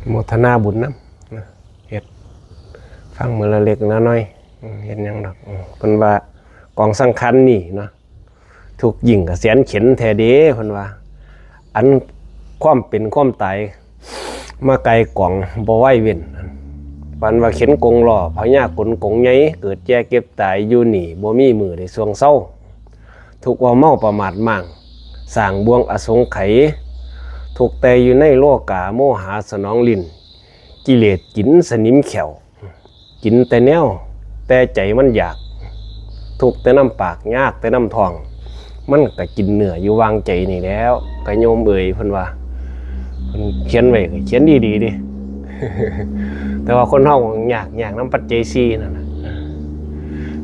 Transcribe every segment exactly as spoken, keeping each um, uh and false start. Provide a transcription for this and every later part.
โมทนาบุญนำนะ เฮ็ดฟังมื้อละเล็กละน้อย อืม เฮ็ดหยังดอก อืม เพิ่นว่ากองสังขารนี่เนาะ ทุกข์ยิ่งกว่าแสนเข็ญแท้เด้ เพิ่นว่า อันความเป็นความตาย มาไกลกองบ่ไหวเว้น ปานว่าเข็ญกงล้อ พญากลกงใหญ่ เกิดแก่เจ็บตายอยู่นี่ บ่มีมื้อได้ส่วงเซา ทุกข์ว่าเมาประมาทมั่ง สร้างบ่วงอสงไขย ทุกข์แต่อยู่ในโลกา โมหะสนองลิ้น กิเลสกินสนิมแข้ว กินแต่แนว แต่ใจมันอยาก ทุกข์แต่นำปาก ยากแต่นำท้อง มันก็กินเนื้ออยู่วางใจนี่แหล้ว กะโยมเอ๋ย เพิ่นว่า เพิ่นเขียนไว้ก็เขียนดีๆเด้ แต่ว่าคนเฮายาก ยากนำปัจจัยสี่นั่นน่ะ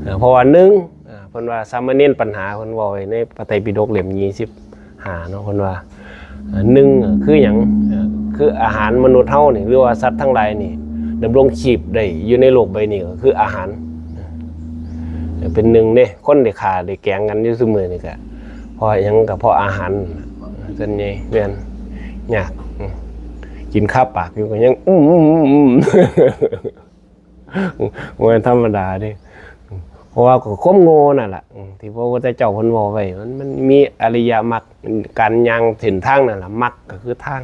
เออ เพราะว่าหนึ่ง อ่า เพิ่นว่าสามเณรปัญหา เพิ่นเว้าไว้ในพระไตรปิฎกเล่มยี่สิบห้าเนาะ เพิ่นว่า อ่า หนึ่ง อ่ะ คือหยัง อ่า คืออาหารมนุษย์เฮานี่ หรือว่าสัตว์ทั้งหลายนี่ ดำรงชีพได้อยู่ในโลกใบนี้ก็คืออาหาร อ่า เป็นหนึ่งเด้ คนได้ฆ่าได้แกล้งกันอยู่ซุมื้อนี่ก็ เพราะหยัง ก็เพราะอาหาร ส่วนใหญ่แม่น ยาก อืม กินคาปากอยู่ก็ยัง อืม อืม อืม อืม บ่แม่นธรรมดาเด้ เพราะว่าก็ความโง่นั่นล่ะ อืม ที่พระพุทธเจ้าเพิ่นเว้าไว้ มัน มันมีอริยมรรค การย่างเส้นทางนั่นล่ะ มรรคก็คือทาง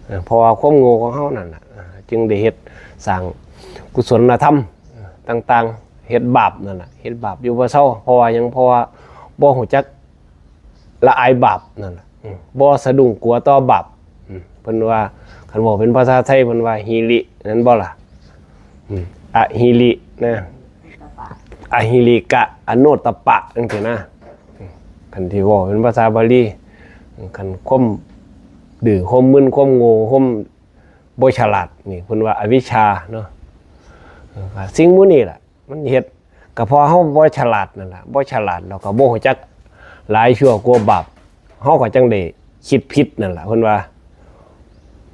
เออ เพราะว่าความโง่ของเฮานั่นล่ะ เออ จึงได้เฮ็ดสร้างกุศลธรรม เออ ต่างๆ เฮ็ดบาปนั่นล่ะ เฮ็ดบาปอยู่บ่เซา เพราะว่าหยัง เพราะว่าบ่รู้จัก ละอายบาปนั่นล่ะ อืม บ่สะดุ้งกลัวต่อบาป อืม เพิ่นว่า คันเว้าเป็นภาษาไทยเพิ่นว่าหิริ แม่นบ่ล่ะ อืม อหิรินะ อหิริกะ อโนตตัปปะ จั่งซี้นะ อืม คันที่เว้าเป็นภาษาบาลี อืม คันความดื้อ ความมึน ความโง่ ความบ่ฉลาดนี่ เพิ่นว่าอวิชชาเนาะ เออ สิ่งหมู่นี้ล่ะ มันเฮ็ด ก็เพราะเฮาบ่ฉลาดนั่นล่ะ บ่ฉลาด แล้วก็บ่รู้จักหลายชั่วกลัวบาป เฮาก็จั่งได้คิดผิดนั่นล่ะ เพิ่นว่า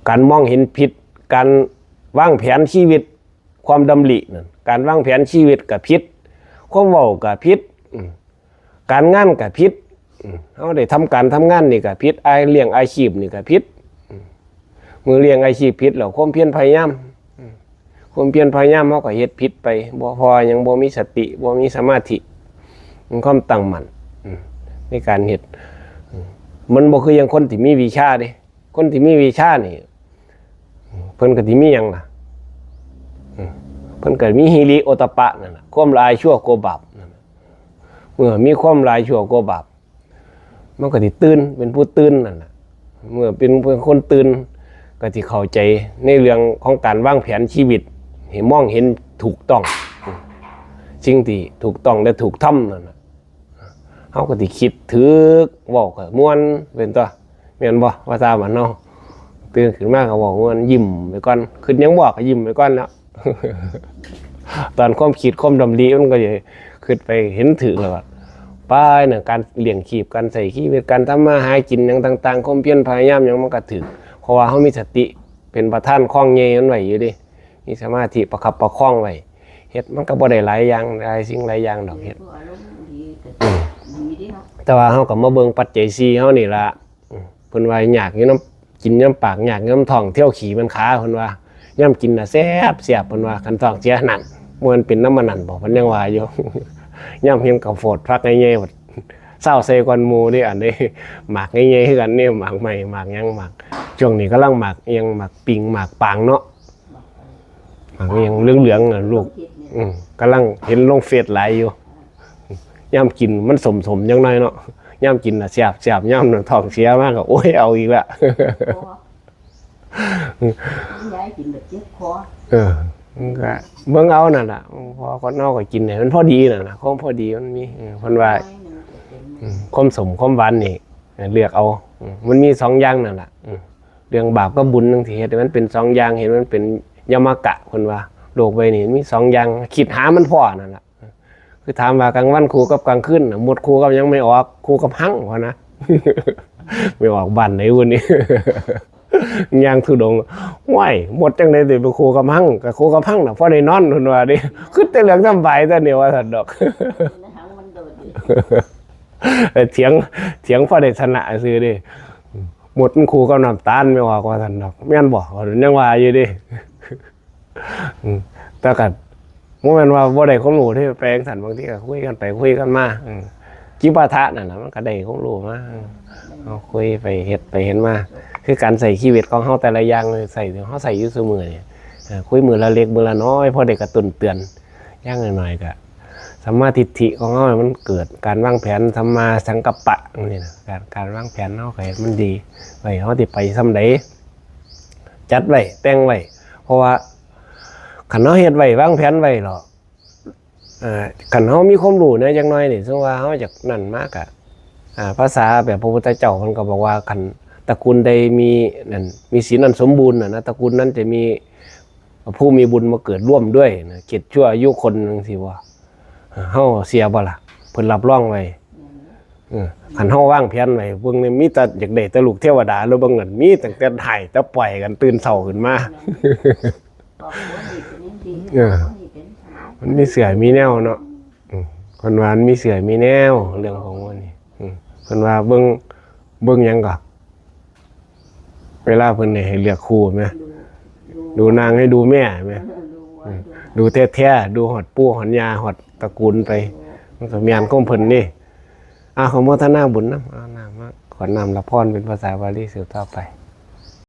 การมองเห็นผิด การวางแผนชีวิต ความดำรินั่น การวางแผนชีวิตก็ผิด ความเว้าก็ผิด อืม การงานก็ผิด อืม เฮาได้ทำการทำงานนี่ก็ผิด อา เลี้ยงอาชีพนี่ก็ผิด อืม เมื่อเลี้ยงอาชีพผิดแล้ว ความเพียรพยายาม อืม ความเพียรพยายามเฮาก็เฮ็ดผิดไป บ่ เพราะว่ายังบ่มีสติ บ่มีสมาธิ มีความตั้งมั่น อืม ในการเฮ็ด อืม มันบ่คืออย่างคนที่มีวิชาเด้ คนที่มีวิชานี่ อืม เพิ่นก็สิมีหยังล่ะ อืม เพิ่นก็มีหิริโอตตัปปะนั่นล่ะ ความละอายชั่วกลัวบาปนั่นล่ะ เมื่อมีความละอายชั่วกลัวบาป มันก็สิตื่น เป็นผู้ตื่นนั่นล่ะ เมื่อเป็น เป็นคนตื่น ก็สิเข้าใจในเรื่องของการวางแผนชีวิต ให้มองเห็นถูกต้อง สิ่งที่ถูกต้องและถูกธรรมนั่นน่ะ เฮาก็สิคิดถูก เว้าก็ม่วน เป็นต้น แม่นบ่ ภาษาบ้านเฮา ตื่นขึ้นมาก็เว้าม่วน ยิ้มไปก่อน คิดหยังบ่ก็ยิ้มไปก่อนแล้ว ตอนความคิดความดำริมันก็สิคิดไปเห็นถูกแล้วว่า ไปน่ะ การเลี้ยงชีพ การใช้ชีวิต การทำมาหากินหยังต่างๆ ความเพียรพยายามหยังมันก็ถูก เพราะว่าเฮามีสติเป็นประธานคองใหญ่มันไว้อยู่เด้ มีสมาธิประคับประคองไว้ เฮ็ดมันก็บ่ได้หลายอย่าง หลายสิ่งหลายอย่างดอก เฮ็ด เดี๋ยวอารมณ์ดีก็ดีเด้เนาะ แต่ว่าเฮาก็มาเบิ่งปัจจัยสี่เฮานี่ล่ะ อืม เพิ่นว่ายากอยู่นำ กินนำปาก ยากอยู่นำท้อง เที่ยวขี้มันขา เพิ่นว่า ยามกินน่ะแซ่บแซ่บ เพิ่นว่า คันท้องเสียนั่น บ่แม่นเป็นนำมันนั่นบ่ เพิ่นยังว่าอยู่ ยามเห็นข้าวโพดฝักใหญ่ๆ บัดซาวใส่ก่อนหมู่เด้ อันนี้ หมากใหญ่ๆ คือกันนี่ หมากไม้ หมากหยัง หมาก ช่วงนี้กำลังหมากอิหยัง หมากปิง หมากปางเนาะ หมากอิหยังเหลืองๆ น่ะลูก อืม กำลังเห็นลงเฟซหลายอยู่ ยามกินมันสมๆ จังหน่อยเนาะ ยามกินน่ะแซ่บแซ่บ ยามท้องเสียมาก็ โอ้ย เอาอีกละ ย้ายกินแบบเจ็บคอ เออ มันก็เบิ่งเอานั่นล่ะ พอคนเฮาก็กินให้มันพอดีนั่นล่ะ ความพอดีมันมี เออ เพิ่นว่า น้อยหนึ่งก็เป็น อืม ความสมความหวานนี่ เลือกเอา อืม มันมีสองอย่างนั่นล่ะ อืม เรื่องบาปกับบุญจั่งซี้ เฮ็ดให้มันเป็นสองอย่าง เฮ็ดให้มันเป็นยมกะ เพิ่นว่า โลกใบนี้มันมีสองอย่าง คิดหามันพ้อนั่นล่ะ คือถามว่ากลางวันคู่กับกลางคืนน่ะ หมดคู่กับหยัง ไม่ออก คู่กับหัง ว่านะ ไม่ออกบ้านไหนบุนี่ ย่างธุดงค์ ว้าย หมดจั่งใด๋สิไปคู่กับหัง ก็คู่กับหังน่ะ พอได้นอน เพิ่นว่าเด้ คือแต่เรื่องสำบายตัวนี้ ว่าซั่นดอก หังมันโดดอยู่ เออ เถียง เถียงพอได้ชนะซื่อเด้ หมดมันคู่กับน้ำตาลไม่ออกว่าซั่นดอก แม่นบ่ ว่าซั่น ยังว่าอยู่เด้ อืม แต่ก็บ่แม่นว่าบ่ได้ความรู้เด้ ไปจั่งซั่น บางทีก็คุยกันไปคุยกันมา อืม จิปาถะนั่นน่ะ มันก็ได้ความรู้มา อืม เฮาคุยไปเฮ็ดไปเฮ็ดมา คือการใช้ชีวิตของเฮาแต่ละอย่าง ใช้ เฮาใช้อยู่ซุมื้อนี่ เอ่อ คุยมื้อละเล็กมื้อละน้อย พอได้กระตุ้นเตือน อย่างน้อยๆก็ สัมมาทิฏฐิของเฮามันเกิด การวางแผน สัมมาสังกัปปะนี่นะ การ การวางแผนเฮาก็ให้มันดี ไว้เฮาสิไปส่ำใด จัดไว้ แต่งไว้ เพราะว่าคันเฮาเฮ็ดไว้ วางแผนไว้แล้ว เอ่อ คันเฮามีความรู้แหน่จักหน่อยนี่ สมมุติว่าเฮาอยากนั่นมาก็ อ่า ภาษาแบบพระพุทธเจ้าเพิ่นก็บอกว่า คันตระกูลใดมีนั่น มีศีลอันสมบูรณ์น่ะนะ ตระกูลนั้นจะมีผู้มีบุญมาเกิดร่วมด้วยนะ เจ็ดชั่วอายุคนจั่งซี้บ่ เฮาเชื่อบ่ล่ะ เพิ่นรับรองไว้ เออ คันเฮาวางแผนไว้ เบิ่งนี่มีแต่อยากได้แต่ลูกเทวดา แล้วเบิ่งนั่น มีตั้งแต่ให้แต่ปล่อยกันตื่นเช้าขึ้นมา บอกว่านี่เป็นจั่งซี้ เออ บอกว่านี่เป็นจั่งซี้ มันมีเชื่อมีแนวเนาะ อืม เพิ่นว่ามันมีเชื่อมีแนว เรื่องของมันนี่ อืม เพิ่นว่าเบิ่ง เบิ่งหยังก่อ เวลาเพิ่นให้เลือกคู่แหม ดู ดูนางให้ดูแม่แหม เออ ดูว่า อืม ดู ดูแท้ๆ ดูฮอดปู่ฮอดย่าฮอดตระกูลไป มันก็แม่นของเพิ่นนี่ อ่ะ ขอโมทนาบุญนำ เอาน้ำมา ขอน้ำละพรเป็นภาษาบาลีสืบต่อไป